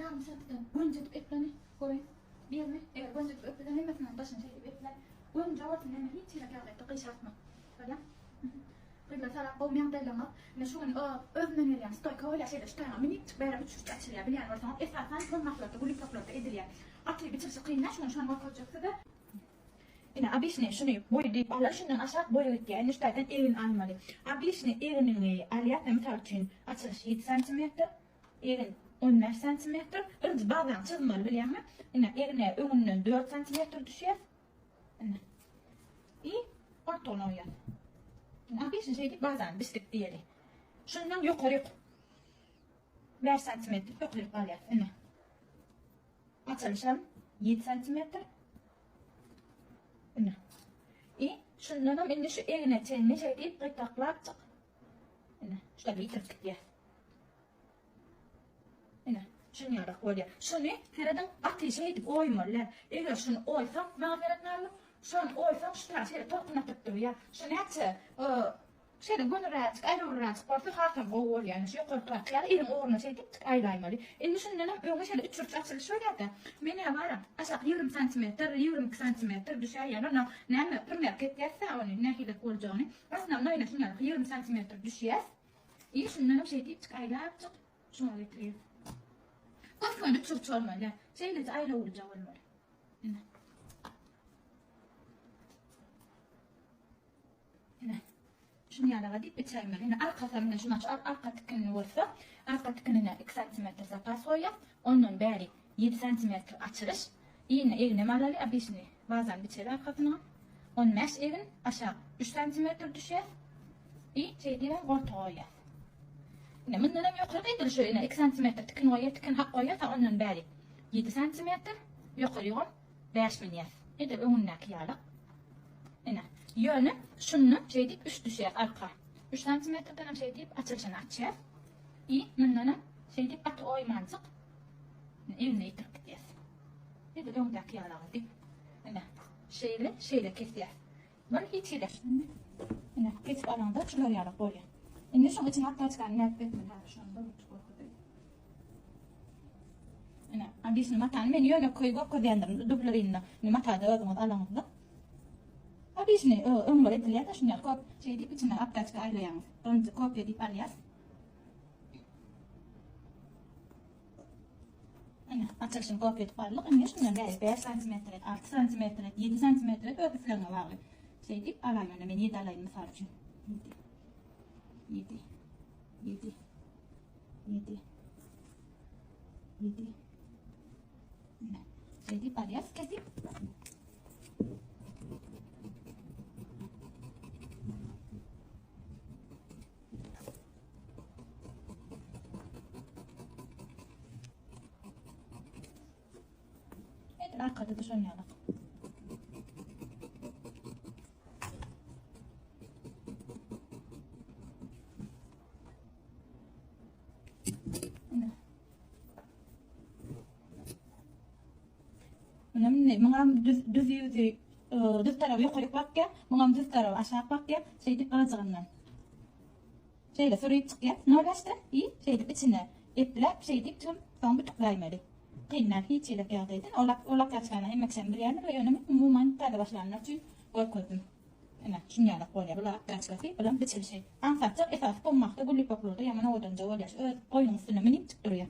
Ýarym santydan gönüje edip epleni. Göreýin. Birini eger gönüje edip eplesen hemmesiniň daşyny şeýdip eple. Gönüje bolsun ýöne hiç hili ýagdaýda gyşartma. Bolýa? Gyzlar salam gowmy ýagdaýlaryňyz? Ine şu gün özümden gelýän stoýka bolýar şeýle şu taýyňa minitjik bäri üç burç açylýar bilýän bolsaňyz esasan pommaklarda gülýupaklarda edilýär. Gaty biçilişi kyn däl şu gün şony görkezjek size. Ine obişni şuny boý diýip alar şundan aşak boýy gitýär indi şu taýdan egin almaly. Obişni eginiňi alýas mysal üçin açylyş ýedi santimetr Egin 15 santimetr. Birinji bazany çyzmaly bilýäňmi? Ine egne öňünden 4 santimetr düşýär. Ine. I ortagyna goýýas. Ine obişni şeýdip bazany biçdik diýeli. Şundan ýokaryk 5 santimetr ýokaryk alýas. Ine. Açylyşam 7 santimetr. Ine. I şundanam indi şu egne çenli şeýdip gytaklapjyk. Ine, şular ýitirip gitýär. Ine, şuny ýarak bolýar. Şuny serediň, gaty şeýdip oýmaly däl. Eger şuny oýsaň, maňa seret Narly, şony oýsaň şu taýy şeýle tolkun atyp durýar. Şu näçe şeýle gönüräjik, aýrybirräjik bolsa hasam gowy bolýar. Ine, şu ýokary tarapy ýaly eliň ugruna şeýdip tik aýlaýmaly. Indi şundanam öňe şeýle üçburç açylyş bolýar-da. Men-ä bar-a, aşak 20 santimetr, 22 santimetr düşäýýär. Onda näme, primer kesýäs-dä ony, nähili boljagyny. Aslynda ine şundan 20 santimetr düşýär. I şundanam şeýdip çyk aýlap çyk şuňa getirýär. Gös-göni çürç bolmaly. Şeýleje aýlawlyja bolmaly. Ine. Ine. Şuny ýalaga diýip biçäýmeli. Ine arkasy ine şuna şu arka tikinli bolsa, arka tikinine 2 santimetr zapas goýýar. Ondan bäri 7 santimetr açylyş. Iýne egnem alaly, obişni bazany biçeli arkasyna. 15 egin aşak 3 santimetr düşýär. I şeýdibem goltuga goýýas. Ine mundan hem ýokary edil şu ine 2 santimetr tikin goýýas, tikin hak goýýas, ondan bäri 7 santimetr ýokarygam 5 münýäs. Edil öňündäki ýaly. Ine, ýöne şundan şeýdip 3 düşýär arka. 3 santimetrden hem şeýdip açylyşyny açýas. I mundanam şeýdip gaty oýmanjyk eline ýetirip gidýäs. Edil öňdäki ýaly diýip. Ine, şeýle, şeýle kesýäs. Bir hiç hili. Ine, kesip alaňda şular ýaly bolýar. Indi şuň içine aptaçkany nädip etmeli häzir şony bir buçuk görkezeyim. Ine, obişni matany men ýöneköý görkezýändirin dublerinde. Indi matada özüňiz alaňyzda. Obişni öňler edilýär-de şuny ýaly kop şeý diýip içine aptaçka aýlaýaňyz. Birinji kopýa diýip alýas. Ine, açylyşyny kopýa edip aldyk. Indi şundan bäri 5 santimetr et, 6 santimetr et, 7 santimetr et öz islegiňe bagly. Şeýdip alaýyn, ýöne men 7 alaýyn mysal üçin. 7 7 7 7 7 Ine, şeýdip alýas kesip. Edil arkada da şon ýalak. Ine indi muňam düz düz ýüzi düz tarapy ýokaryk bakýar, muňam düz tarapy aşak bakýar. Şeýdip gyzygyndan. Şeýle sürüp çykýar. Nol başda i şeýdip içine epläp şeýdip tüm soň bütükläýmeli. Kyn däl hiç hili ýagdaýdan. Ol ol aptaçkany hemme kişem bilýändir we ýöne men umuman täze başlanlar üçin görkezdim. Ine şuny ýalak bolýar. Bular aptaçkasy, bulam biçilişi. Aňsatjak esasy pommakda gül ýüpeklarda ýaman owadanja bolýar. Şu öz goýnuň üstüne münip çyk durýar.